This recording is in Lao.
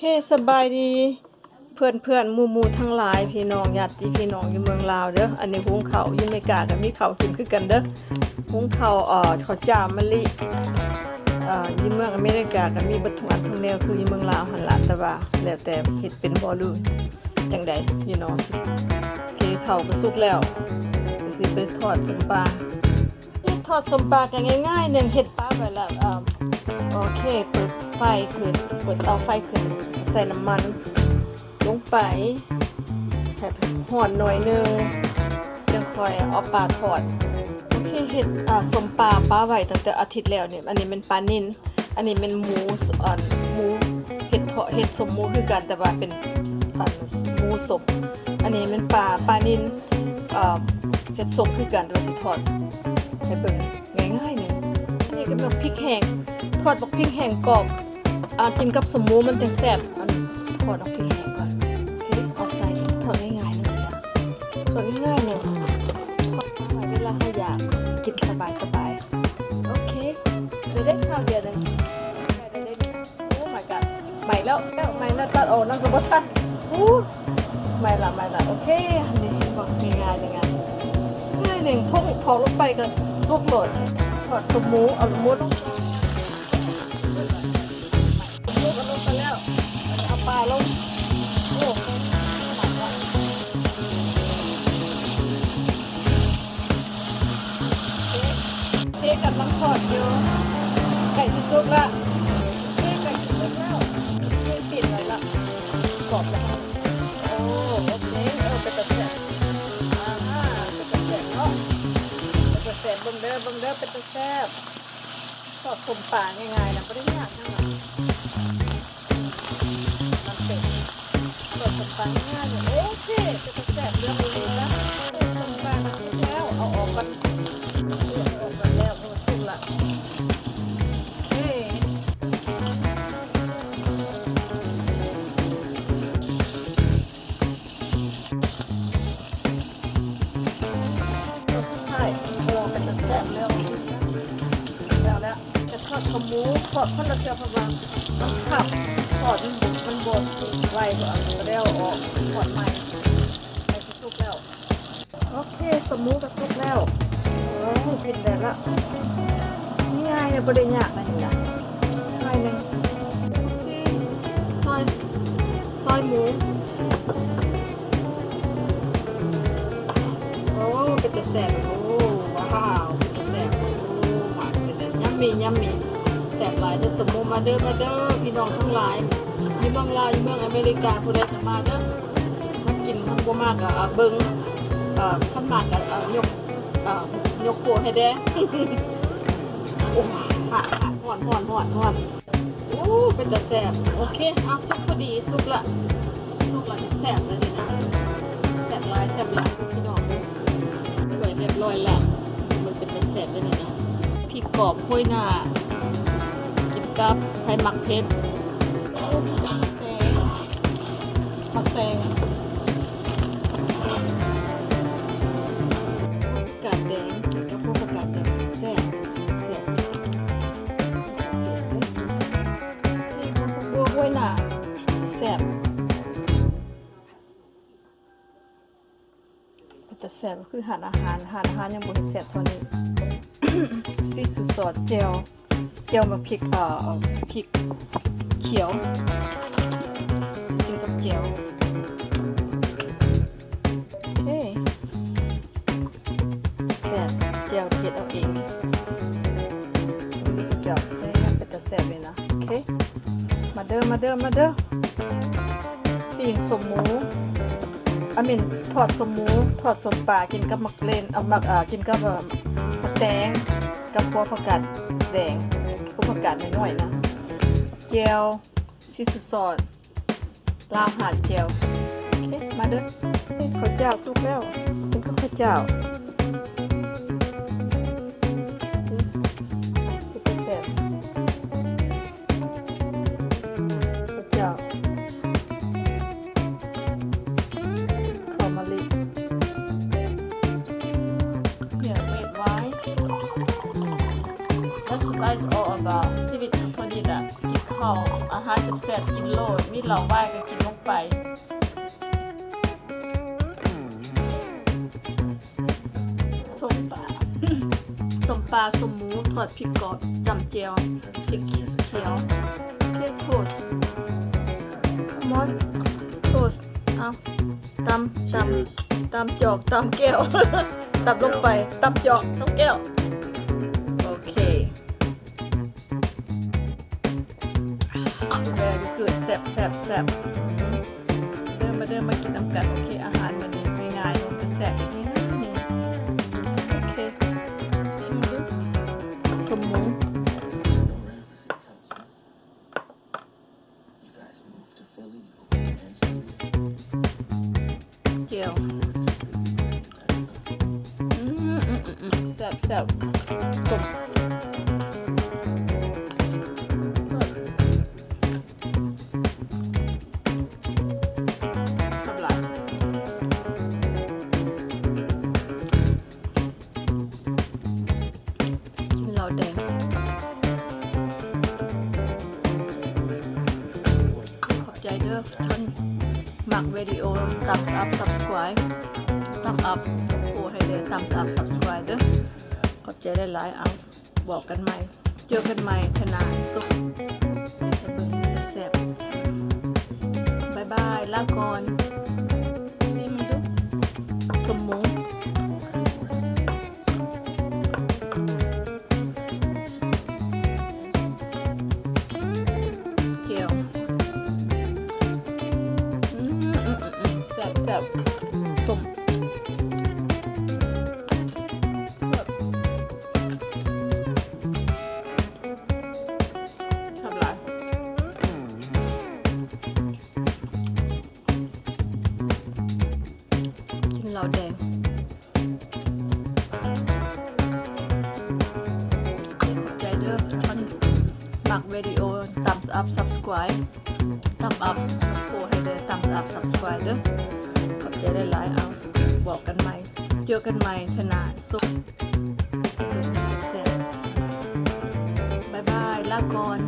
ເຄ ສະບາຍດີເພື່ອນໆ ໝູ່ໆ ທັງຫຼາຍ ພີ່ນ້ອງ ຍາດຕິພີ່ນ້ອງຢູ່ເມືອງລາວເດີ. ອັນນີ້ຫຸງເຂົ້າ ຢູ່ອາເມລິກາກໍມີເຂົ້າກິນຄືກັນເດີ ຫຸງເຂົ້າ ເອີ ເຂົ້າຈ້າວມະລິ ເອີ ຢູ່ເມືອງອາເມລິກາກໍມີເບິດທຸກອັນທຸກແນວ ຄືຢູ່ເມືອງລາວຫັ້ນລະ ແຕ່ວ່າແລ້ວແຕ່ເຮັດເປັນບໍ່ ຫຼືຈັ່ງໃດ ພີ່ນ້ອງ. ເຄ ເຂົ້າກໍສຸກແລ້ວ ກໍຊິໄປທອດສົມປາ. ເຮັດທອດສົມປາກໍງ່າຍໆໜຶ່ງ ເຮັດປາໄວ້ແລ້ວ ເອີ ໂອເຄ ເປີດໄຟຂຶ້ນ ເປີດເຕົາໄຟຂຶ້ນ ໃສ່ນ້ຳມັນລົງໄປ ໃຫ້ຮ້ອນໜ້ອຍໜຶ່ງ ຈັ່ງຄ່ອຍເອົາປາທອດ. ໂອເຄ ເຮັດ ອາ ສົມປາປາໄວ້ຕັ້ງແຕ່ອາທິດແລ້ວນີ້. ອັນນີ້ແມ່ນປານິນ ອັນນີ້ແມ່ນໝູ ອັນ ໝູ ເຮັດເທາະ ເຮັດສົມໝູຄືກັນ ແຕ່ວ່າເປັນ ອັນ ໝູສົມ. ອັນນີ້ແມ່ນປາ ປານິນ ເອີ ເຮັດສົມຄືກັນ ແຕ່ວ່າຊິທອດໃຫ້ເບິ່ງງ່າຍໆໜຶ່ງ. ອັນນີ້ກໍໝາກພິກແຫ້ງ ທອດໝາກພິກແຫ້ງກອບ ອາ ກິນກັບສົມໝູມັນຈັ່ງແຊບ. ອັນ ທອດໝາກພິກແຫ້ງກ່ອນ ໂອເຄ ເອົາໃສ່ ທອດງ່າຍໆໜຶ່ງ ທອດງ່າຍໆໜຶ່ງ ເວລາເຮົາຢາກກິນສະບາຍໆ. ໂອເຄ ຈະໄດ້ຄາວດຽວໜຶ່ງ ໂອ້ my god ໄໝ້ແລ້ວ ໄໝ້ແລ້ວ ຕັດອອກນຳກໍບໍ່ທັນ. ໂອ້ ໄໝ້ລະ ໄໝ້ລະ. ໂອເຄ ນີ້ເຫັນບໍ່ ງ່າຍໆ ງ່າຍໆ ງ່າຍໜຶ່ງ ເພາະເຜົາລົງໄປກໍສຸກໂລດ. ທອດສົມໝູ ເອົາໝູລົງ ໝູກໍລົງໄປແລ້ວ ເອົາປາລົງ. ໂອ້ ເຄກຳລັງທອດຢູ່ ໃກ້ຊິສຸກລະ ເຄກໃກ້ຊິສຸກແລ້ວ ເຄກປິດໄວ້ລະ ກອບລະ. ໂອ້ ໂອເຄ ເອີ ເປັນຕາແຊບ ອາ ເປັນຕາແຊບເນາະ ເປັນຕາແຊບ. ເບິ່ງເດີ ເບິ່ງເດີ ເປັນຕາແຊບ. ທອດສົມປາງ່າຍໆນະ ບໍ່ໄດ້ຍາກຫຍັງນະ. ນ້ຳເຕັມ ເຂົ້າຕົ້ມປາງ່າຍໆ ໂອເຄ ເປັນຕາແຊບເລື່ອງອີ່ຫຼີນະ. ເຂົ້າຕົ້ມປານະ ແລ້ວເອົາອອກກ່ອນ ເອົາອອກກ່ອນແລ້ວ ເພາະວ່າສຸກລະ. ໂອເຄ ສຸດທ້າຍ ໂອ້ ເປັນຕາແຊບແລ້ວ ແລ້ວ ແລ້ວ. ຈະທອດຂະໝູ ທອດຄົນລະເທື່ອ ເພາະວ່າມັນຄາບ ທອດມັນບໍ່ ມັນບໍ່ສຸກໄວ ກໍເອົາ ກໍໄດ້ເອົາອອກ ທອດໃໝ່ ໃກ້ຊິສຸກແລ້ວ. ໂອເຄ ສະໝູກໍສຸກແລ້ວ ໂອ້ຍ ກິນໄດ້ລະ ງ່າຍໆ ບໍ່ໄດ້ຍາກນະ ເຫັນບໍ່ ໜ້ອຍໜຶ່ງ. ໂອເຄ ຊອຍ ຊອຍໝູ. ໂອ້ ເປັນຕາແຊບ ໂອ້ ວ້າວ ເປັນຕາແຊບ ໂອ້ ຫວານ ເປັນຕາ yummy yummy ແຊບຫຼາຍເດີ ສົມໝູ ມາເດີ ມາເດີ ພີ່ນ້ອງທັງຫຼາຍ ຢູ່ເມືອງລາວ ຢູ່ເມືອງອາເມລິກາ ຜູ້ໃດກໍມາເດີ ມາກິນ ຄັນບໍ່ມາກໍ ເອີ ເບິ່ງ ເອີ ຄັນມາກໍ ເອີ ຍົກ ເອີ ຍົກໂປ້ໃຫ້ແດ່. ໂອ້ ຮ້ອນ ຮ້ອນ ຮ້ອນ ຮ້ອນ. ໂອ້ ເປັນຕາແຊບ ໂອເຄ ເອົາ ສຸກພໍດີ ສຸກລະ ສຸກລະ ແຊບລະນີ້ນະ ແຊບຫຼາຍ ແຊບຫຼາຍ ພີ່ນ້ອງເອີຍ. ຖ້ວຍຮຽບຮ້ອຍລະ ມັນເປັນຕາແຊບລະນີ້ນະ ພິກກອບ ໂຮຍໜ້າ ກິນກັບ ໃຜມັກເຜັດ ໝາກແຕງ ໝາກແຕງ ກາດແດງ ກິນກັບພວກຜັກກາດແດງແຊບ ແຊບ ບັວຫ້ວຍໜ້າ ແຊບ ເປັນຕາແຊບ ຄືຮ້ານອາຫານ ຮ້ານອາຫານຍັງບໍ່ເຮັດແຊບເທົ່ານີ້. ຊີສູຊອດ ແຈ່ວ ແຈ່ວໝາກພິກ ເອີ ພິກຂຽວ ກິນກັບແຈ່ວ ໂອເຄ ແຊບ ແຈ່ວເຮັດເອົາເອງ ແຈ່ວແຊບ ເປັນຕາແຊບເລີຍນະ. ໂອເຄ ມາເດີ ມາເດີ ມາເດີ ປີ້ງສົມໝູ I mean ທອດສົມໝູ ທອດສົມປາ ກິນກັບໝາກເລັ່ນ ເອົາ ໝາກ ເອີ ກິນກັບ ເອີ ໝາກແຕງ ກັບພວກຜັກກາດແດງ ພວກຜັກກາດນ້ອຍໆນະ ແຈ່ວ ຊີສູຊອດ ລາວຫາດແຈ່ວ. ໂອເຄ ມາເດີ ເຂົ້າເຈົ້າສຸກແລ້ວ ກິນກັບເຂົ້າເຈົ້າ ເປັນຕາແຊບ ເຂົ້າເຈົ້າ ເຂົ້າມາລີ ເນຍ ເວັດໄວ້ That's what it's all about ຊີວິດເທົ່ານີ້ແຫຼະ ກິນເຂົ້າ ອາຫານຈະ ແຊບກິນໂລດ ມີເຫຼົ້າວາຍກໍກິນລົງໄປ. ສົ້ມປາ ສົ້ມປາ ສົ້ມໝູ ທອດພິກກອບ ຈ້ຳແຈ່ວ ເຜັດຂຽວ. ໂອເຄ ໂທສ ມອນ ໂທສ ເອົາ ຕຳ ຕຳ ຕຳຈອກ ຕຳແກ້ວ ຕຳລົງໄປ ຕຳຈອກ ຕຳແກ້ວ. ໂອເຄ very good ແຊບ ແຊບ ແຊບ. ເດີມາເດີມາກິນນຳກັນ. ໂອເຄ ອາຫານມື້ນີ້ງ່າຍໆ ແຕ່ແຊບ ງ່າຍໆ. ໂອເຄ ຊີມເບິ່ງ ສົ້ມໝູ ແຈ່ວ ອືມ ແຊບໆ ສົ້ມ ແຊບຫຼາຍ. ກິນເຫຼົ້າແດງ. ຂອບໃຈເດີ ທ່ານມັກວິດີໂອ thumbs up subscribe thumbs up ໂອ້ ໃຫ້ເດີ thumbs up subscribe ເດີ. ຂອບໃຈຫຼາຍໆ. ເອົາ ບອກກັນໃໝ່ ເຈີກັນໃໝ່ເທື່ອໜ້າ ສຸກ ໃຫ້ເບິ່ງແຊບໆ. ບາຍບາຍ ລາກ່ອນ. ຊີມເບິ່ງດູ ສົ້ມໝູ ແຈ່ວ ອືມ ແຊບໆ ສົ້ມ ແຊບຫຼາຍ. ກິນເຫຼົ້າແດງ. ຂອບໃຈເດີ ທ່ານມັກວິດີໂອ thumbs up subscribe thumbs up ໂອ້ ໃຫ້ເດີ thumbs up subscribe ເດີ. ຂອບໃຈຫຼາຍໆ. ເອົາ ບອກກັນໃໝ່ ເຈີກັນໃໝ່ເທື່ອໜ້າ ສຸກ ແຊບໆ. ບາຍບາຍ ລາກ່ອນ.